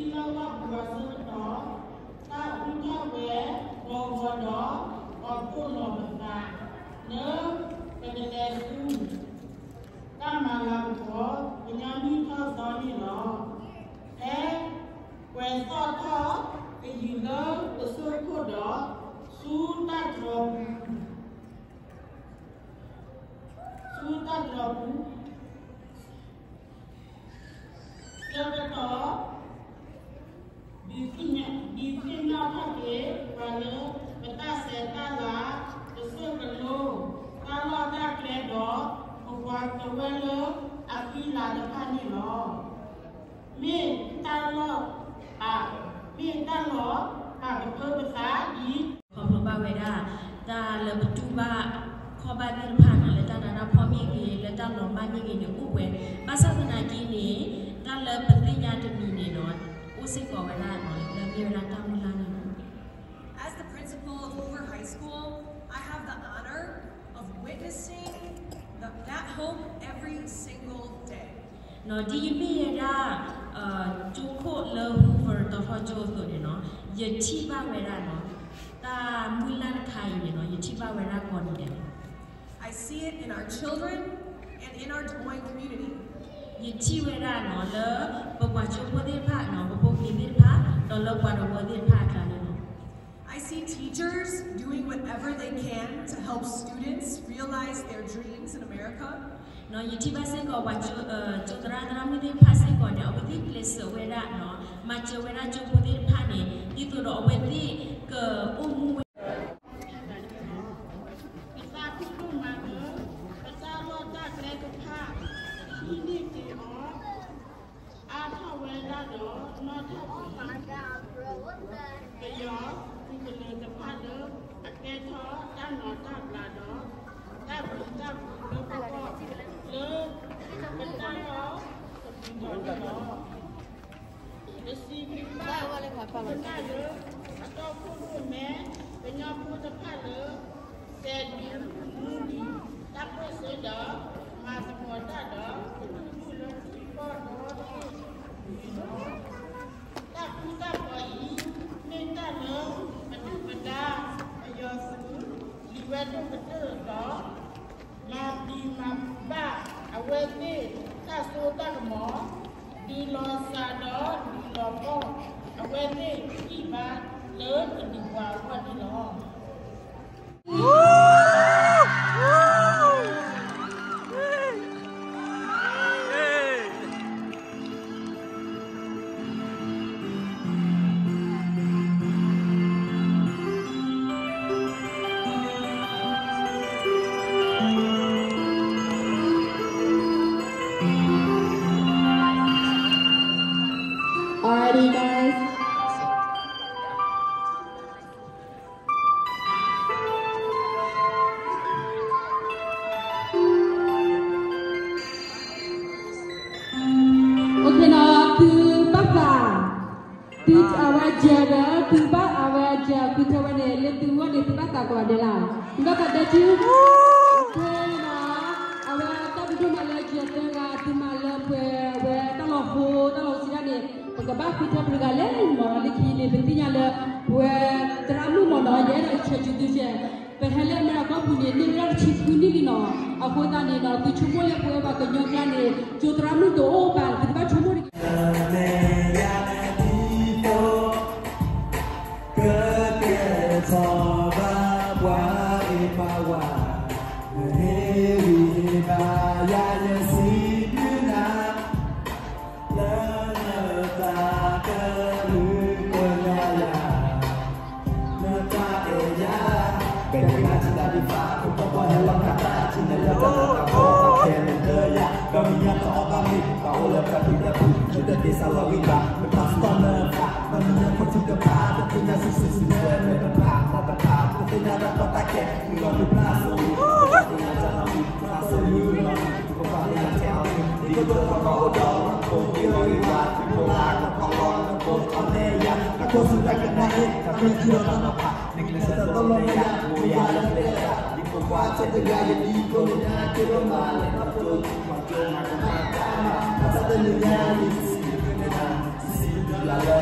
လၢပှၤပူၤအဆၢကတီၢ်, တၢ်အူထီၣ်ဝဲဂီၤဂီၤဒီး အီၣ်ဖှိၣ်လီၤပသး လၢပကလဲၤဆူ တၢ်မၤလၤကပီၤ ကညီနံၣ်ထီၣ်သီန့ၣ်လီၤ. ဖဲကွဲးသီၣ်ထီၣ်ကယံာ်လၢပစိခိၣ်ဒီး ဆူတၢ်တြီၤပူၤ ဆူတၢ်တြီၤပူၤ ဆၢကတီၢ် ဒုးသ့ၣ်ညါ ဒုးသ့ၣ်နီၣ်ထီၣ်က့ၤပှၤလၢ ပတၢ်ဆဲးတၢ်လၤ ကစၢၢ်ကလိ တၢ်လီၢ်တၢ်ကျဲဒီး ပပှၤကဝဲၤလၢအဃံလၤတဖၣ်န့ၣ်လီၤ. မ့ၢ်တၢ်လီၢ် မ့ၢ်တၢ်လီၢ်ပာ်ကဖၢပသးဒ် ခီဖျိဘၣ်ဝဲဒၣ် တၢ်လၢပတူၢ်ဘၣ်ခီၣ်ဘၣ်သ့ၣ်တဖၣ်နီၤ လၢတၢ်နးတၢ်ဖှီၣ်မ့ၢ်ဂ့ၤ လၢတၢ်လီၤမၢ်မ့ၢ်ဂ့ၤန့ၣ် အိၣ်ပှဲၤ. ဘၣ်ဆၣ်သနာ်က့န့ၣ် တၢ်လၢပသ့ၣ်ညါတမံၤန့ၣ်နီၤ အိၣ်စ့ၢ်ကီးဝဲဒၣ်နီၤ လၢမ့ၢ်ဝဲဒၣ်တၢ်မုၢ်လၢ်န့ၣ်လီၤ. As the principal of Hoover High School, I have the honor of witnessing the, that hope every single day. နီၤ ဒ်ယမ့ၢ်ဝဲဒၣ် ကၠိခိၣ်လၢ Hoover တီၤထီကၠိအသိးန့ၣ်နီၤ ယထံၣ်ဘၣ်ဝဲဒၣ်နီၤ တၢ်မုၢ်လၢ်တခါအံၤန့ၣ်နီၤ ယထံၣ်ဘၣ်ဝဲဒၣ်ကိးနံၤဒဲးလီၤ. I see it in our children and in our Des Moines community. ယထံၣ်ဝဲဒၣ်နီၤ လၢပပှၤကၠိဖိသ့ၣ်တဖၣ်နီၤ ပဖိပလံၤသ့ၣ်တဖၣ် ဒီးလၢပှၤတဝၢသ့ၣ်တဖၣ်အကျါန့ၣ်လီၤ. I see teachers doing whatever they can to help students realize their dreams in America. နီၤ ယထံၣ်ဘၣ်စ့ၢ်ကီးပှၤ ကၠိသရၣ်သရၣ်မုၣ်သ့ၣ်တဖၣ်စ့ၢ်ကီးန့ၣ် အဝဲသ့ၣ်ကျဲးစၢးဝဲဒၣ်နီၤ မၤစၢၤဝဲဒၣ်ကၠိဖိသ့ၣ်တဖၣ်န့ၣ် ဒ်သိးဒီးအဝဲသ့ၣ်ကအိၣ်မူဝဲ ပသးခုဒိၣ်မးလၢ ပတၢ်လီၢ်တၢ်ကျဲတဖၣ် ဟံးန့ၢ်က့ၤအီၤ အါထီၣ်ဝဲဒၣ်ဒီး နီၣ်ထီၣ်က့ၤ ပယီၤသုးကလၢၤတဖၣ်လၢ အကဲထီၣ်တၢ်နီၤတၢ်ဘျးဒီး တၢ်ဘျုးတၢ်ဖှိၣ်လၢပဂီၢ် လၢပတၢ်လီၢ်တပူၤန့ၣ်လီၤ. ပစံးဘျုးဘၣ် ပကနၣ်လၢ အတီၢ်ခိၣ်ရိၣ်မဲ ကညီဖိတဖၣ်လၢ စဲးဒုးမူဒုး တၢ်ခိၣ်ဆၢဒီး မၤသကိးတၢ်ဒီး ကဒူၣ်ဒူၣ်လၢထံကီၢ်ဒီတဘ့ၣ်န့ၣ်လီၤ. တၢ်ဃူတၢ်ဖိးအံၤ မ့ၢ်တၢ်လၢပဒုၣ်ပဒါ ပယီၤသုး လံၤဝဲဒိၣ်ကတၢၢ်ဒီး မၤပျံၤမၤဖုးဘၣ်အဝဲသ့ၣ်တၢ်စိတၢ်ကမီၤ, ဒုးလီၤစၢ်ဒီးဒုးလီၤပှီၢ်အဝဲသ့ၣ်ဒံးဘၣ်လၢပဒုးပှၤအဂီၢ်န့ၣ်လီၤ. Alrighty, guys. Okay နီၤ, သုဘၣ်သး, သုအဝဲယဲၢ်ဒီး သုဘၣ်အဝဲယဲၢ် သုထဲဝဲန့ၣ် လၢသုဂီၢ်န့ၣ် သုဘၣ်သးကိးဂၤဒဲးလီၤ, သုဘၣ်သးဒဲးထံ, okay နီၤ, အဝဲတၢ်ဒုးဒိၣ်မးလၢယဲၢ်သၢဂၤ သုမၤလၢပှဲၤဝဲတၢ်လီၤဟိ တၢ်လီၤဆံးတၢ်န့ၣ် ပကဘၣ်ဃုထၢပှၤဂၤလဲၣ်မၢ်နီၤ, လၢခံန့ၣ် ပသ့ၣ်ညါလၢ ပဝဲသရၣ်မုၣ်မၢ်နီၤ ယအဲၣ်ဒိးဆဲးကၠူသုဆဲး, ပဟဲလၢအမဲရကီၢ်ပူၤန့ၣ် န့ၢ်ဝဲဒၣ်တဆံဃုနံၣ်လံနီၤ, အဃိသတးန့ၣ်နီၤ သုဆိကမိၣ်လၢပဝဲပှၤကညီကျါန့ၣ် ကၠိသရၣ်မုၣ်တအိၣ်ဘၣ် သုကဘၣ်ဆိကမိၣ်တဂ့ၤ ကကဲထီၣ်ဘၣ်ပှၤအံၤပှၤဝါ, ဟ့ၣ်ဂံၢ်ဟ့ၣ်ဘါယၤ ယစံးဘျုးနၤ, လၢနသးကလုၢ်ကညီယၤ နတၢ်အဲၣ်ယၤ, ကဲထီၣ်ဘၣ်ထံတၢ်ဒံးဘၣ် ပကဘၣ်ဟဲလီၤခါတၢ်ထံန့ၣ် လၢတၢ်နးတၢ်ဖှီၣ်ဘၣ်ခဲလၢာ်လၢယၤ, ကမ့ၢ်ညါတအီၣ်ဘၣ်မ့ၢ် ပှၤအိၣ်လၢတၢ်ဖံးတၢ်ဖုး နတက့ၤစးလီၤဂံၢ်ဘါ နပာ်စတီၢ်နသး ပှၤကညီဖိထံကဖၣ် တသ့ၣ်ညါစုစုစုလၢမဲာ်တဖၣ် တၢ်တဖၣ် တသ့ၣ်ညါတၢ်ကီတၢ်ခဲ မုၢ်လီၤမုၢ်ဘျါစိ တသ့ၣ်ညါတၢ်လီၤမုၢ်ဘျါစိ မုၢ်လီၤမုၢ် ပကဘၣ်ဟဲထဲအီၤ ဒ်သိးပကအိၣ်ဒီး ဖိက့ၤလီၤဂ့ၤဝါ ဖိလၢကဖီလီၤ နဖိထီၣ်နဲယၤ အခိၣ်ဆူတၢ်ကနၣ်အ့ၣ် တၢ်မ့ၢ်ထံလီၤတၢ်နီၤဖး နကျဲးစၢးတၢ်လီၤမ့ၢ်ယၤ မ့ၢ်ယၤလၢကျဲလၢ ယဖိခွါထဲတဂၤ ယဒ်ကိးလၢညါ က့ၤလီၤမၤလဲၤထီၣ်ကၠိ ပှၤကၠိမၤကမၣ်တၢ် ဘၣ်ဆၣ်တနံၤညါ ယစံးဘျုးနၤ စံးဘျုးနၤလၢ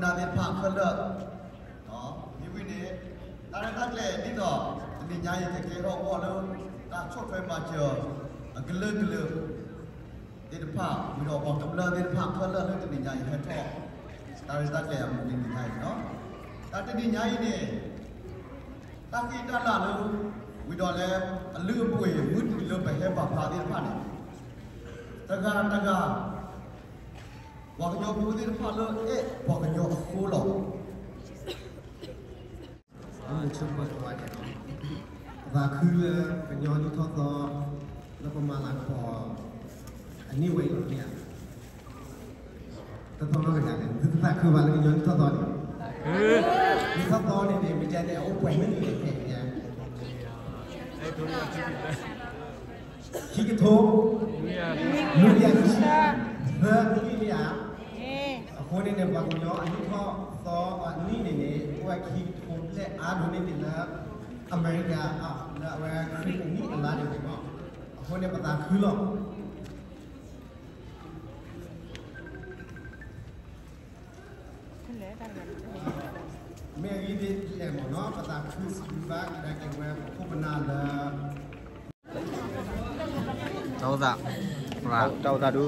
နၢ်သ့ၣ်တဖၣ်ခဲလၢာ်, မ့ၢ်ဝံၤန့ၣ် တၢ်ရဲၣ်တၢ်ကျဲၤဒ်သိး တနံၤညါအံၤ ကကဲထီၣ်အဂီၢ်လၢ တၢ်ဆီၣ်ထွဲမၤစၢၤ အကလုာ်ကလုာ် သ့ၣ်တဖၣ် ဝံၤဒီးပှၤကမျၢၢ်သ့ၣ်တဖၣ်ခဲလၢာ်လၢတနံၤညါအံၤဟဲထီၣ် တၢ်ရဲၣ်တၢ်ကျဲၤအမုၢ်တနံၤညါအံၤလီၤ. တၢ်တနံၤညါအံၤန့ၣ် တၢ်ဃံတၢ်လၤလၢ ဝံၤဒီးလၢ အလုၢ်အပှ့ၤမုၢ်နံၤလၢပဟဲပာ်ဖျါသ့ၣ်တဖၣ်န့ၣ် တဂၤတဂၤ ပှၤကညီဖိသ့ၣ်တဖၣ်လၢအဲၣ်ပှၤကညီအဃိလီၤ. ပသးခုလၢကညီနံၣ်ထီၣ်သီ လၢပမၤလၤကပီၤ အနံၣ်ဝဲအံၤလီၤ. တသီနီၢ်ကစၢ်န့ၣ် သုတသးခုဘၣ်လၢကညီနံၣ်ထီၣ်သီန့ၣ်, နံၣ်ထီၣ်သီန့ၣ်န့ၣ် မ့ၢ်တဲန့ၣ် အအိၣ်ပှဲၤမုၢ်နံၤန့ၣ် ခံကထိ လွံၢ်ကယၤလွံၢ်ဆံသၢနံၣ်လံဧါ. အဃိန့ၣ်န့ၣ် ပှၤကညီအနံၣ်ထီၣ်သီအနံၣ်န့ၣ်န့ၣ် အိၣ်ဝဲခံကထိဘျဲၣ်အါဒိၣ်န့ၢ်ဒံးလၢ အမဲရကၤ လၢအဝဲခရံာ်အိၣ်နံၣ်အလါန့ၣ်န့ၣ်လီၤ. အဃိန့ၣ် ပသးခုလီၤ. မ့ၢ်အဂ့ၢ်ဒ်လဲၣ်မ့ၢ်နီၤ ပသးခုစံးဘျုးဘၣ်ကဒါက့ၤဝဲပခိၣ်ပနၢ်လၢ တၢ်အိၣ်သး, တၢ်အိၣ်သးဒုး ခါလၢ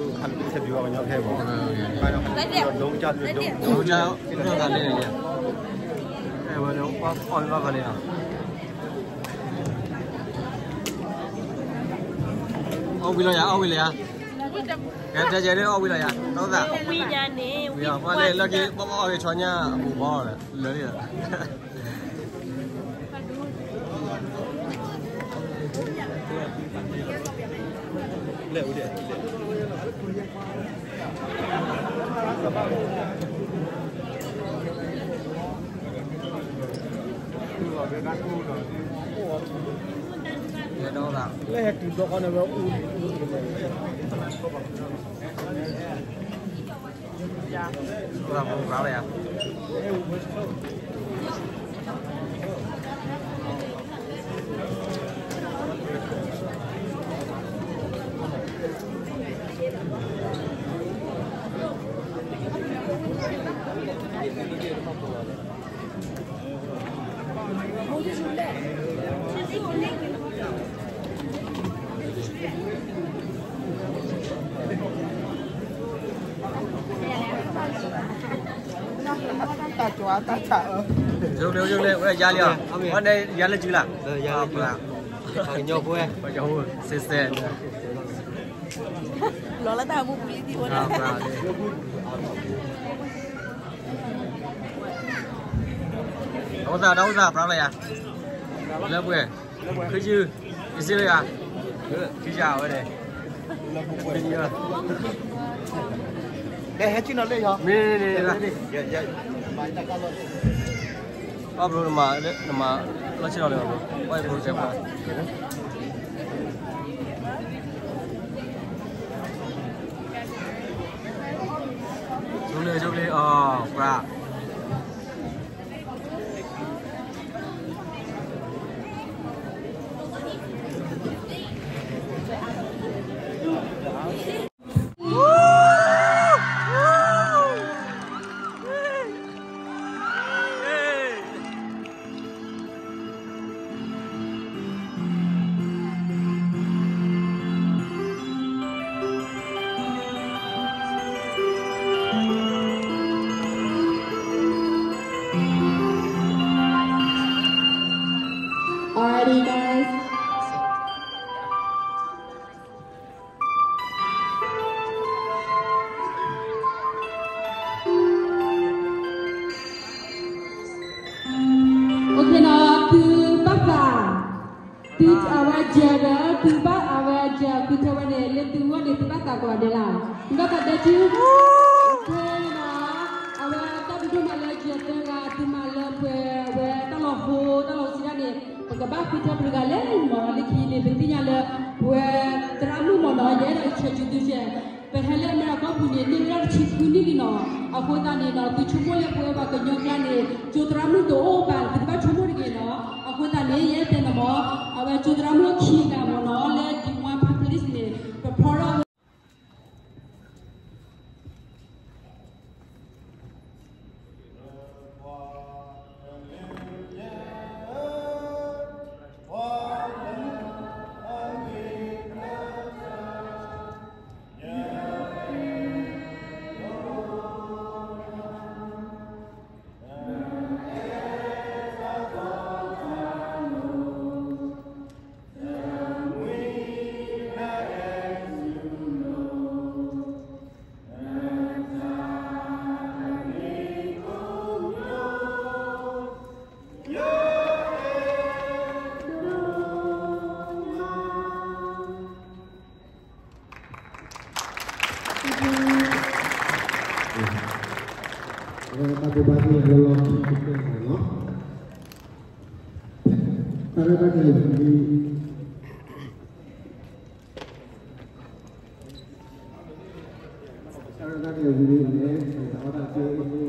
interview ပှၤကညီခဲအံၤမ့ၢ်, ဒိကစၢ်, ဒိကစၢ်, ဒိကစၢ်လံန့ၣ်, အဲဝဲန့ၣ် အီၣ်မ့ၢ်ဘၣ်ခါန့ၣ်နီၤ, အီၣ်ဝံၤလီၤယၤ, အီၣ်ဝံၤလီၤယၤ, ကဲတဲကဲဒ်အီၣ်ဝံၤလီၤယၤ, တၢ်အိၣ်သး, ဝံၤညါန့ၣ်, ဝံၤအီၣ်လၢက့ၤ ပအီၣ်က့ၤဆီညၣ်အပူၤဘီလၢ, လၢလံ လၢဟဲတုၤဘျီဃီန့ၣ်ဝဲအူ, တၢ်ကၠီတၢ်ဆးအၢ, ယါလံ, ယါလၢကၠူလၢ်, ပှၤကညီဖိ, ပှၤကညီဖိ, စဲစဲ, လီၤလၢတၢ်မူပူၤလံသံအိၣ်လၢ, တၢ်အိၣ်သး တၢ်အိၣ်သး ပြးလၢယၤ, လၢပှဲၤ, ခုယုၢ်, ယစံးလၢယၤ, ခုယုၢ်ဝဲန့ၣ်, ဟဲဆ့ၣ်နီၤလၢယၤ, မ့ၢ်န့ၣ်, အီၣ်ဘျိနမၤ, နမၤ, လီၢ်ဆ့ၣ်နီၤလၢယၤ, အီၣ်ဘျိတဲပှၤ ဆိလ့ ဆိလ့ အီၤ ပြး. Alrighty, guys. Okay နီၤ, သုဘၣ်သး, သုအဝဲယဲဒီး သုဘၣ်အဝဲယဲ သုထဲဝဲန့ၣ် လၢသုဂီၢ်န့ၣ် သုဘၣ်သးကိးဂၤဒဲးလီၤ, သုဘၣ်သးဒဲးထံ, okay နီၤ, အဝဲတၢ်ဒုးဒိၣ်မးလၢယဲတဲဂၤ သုမၤလၢပှဲၤဝဲတၢ်လီၤဟိ တၢ်လီၤဟိစံးဒၣ်န့ၣ် ပကဘၣ်ဃုထၢပှၤတဂၤလဲၣ်မ့ၢ်နီၤ, လၢခံန့ၣ် ပသ့ၣ်ညါလၢ ပဝဲသရၣ်မုၣ်မ့ၢ်နီၤ ယအဲၣ်ဒိးဆဲးကၠူသုဆဲး, ပဟဲလၢအမဲရကီၢ်ပူၤန့ၣ် န့ၢ်ဝဲဒၣ်တဆံဃုနံၣ်လံနီၤ, အဃိသတးန့ၣ်နီၤ သုဆိကမိၣ်လၢပဝဲပှၤကညီကျါန့ၣ် ကၠိသရၣ်မုၣ်တအိၣ်ဘၣ် သုတဘၣ်ဆိကမိၣ်တဂ့ၤနီၤ, အဃိသတးန့ၣ် ယအဲၣ်တဲန့ၣ်မ့ၢ် အဝဲကၠိသရၣ်မုၣ်ခံဂၤမ့ၢ်နီၤ လၢ Des Moines Public န့ၣ် ပဖီထီၣ်ဝဲ Okay နီၤ, သုဘၣ်သးဒဲးထံ, သုမၤလၢပှဲၤဝဲတၢ်လီၤဟိ, တၢ်လီၤဟိစံးဒၣ်န့ၣ် ပကဘၣ်ဃုထၢပှၤတဂၤလဲၣ်မ့ၢ်နီၤ, လၢခံန့ၣ် ပသ့ၣ်ညါလၢ ပဝဲသရၣ်မုၣ်မ့ၢ်နီၤ ယအဲၣ်ဒိးဆဲးကၠူသုဆဲး, ပဟဲလၢအမဲရကီၢ်ပူၤန့ၣ် န့ၢ်ဝဲဒၣ်တဆံဃုနံၣ်လံနီၤ, အဃိသတးန့ၣ် ယအဲၣ်တဲန့ၣ်မ့ၢ် အဝဲကၠိသရၣ်မုၣ်ခံဂၤမ့ၢ်နီၤ လၢ Des Moines Public န့ၣ် ပဖီထီၣ်ဝဲ အဝဲတၢ်ဘိးဘၣ်သ့ၣ်လီၤလီၤခံကတၢၢ်န့ၣ်လီၤ. တၢ်ရဲၣ်တၢ်ကျဲၤဝံၤလံ, တၢ်ရဲၣ်တၢ်ကျဲၤဝံၤလံန့ၣ် ပကဟဲအီၣ်တၢ်က့ၤ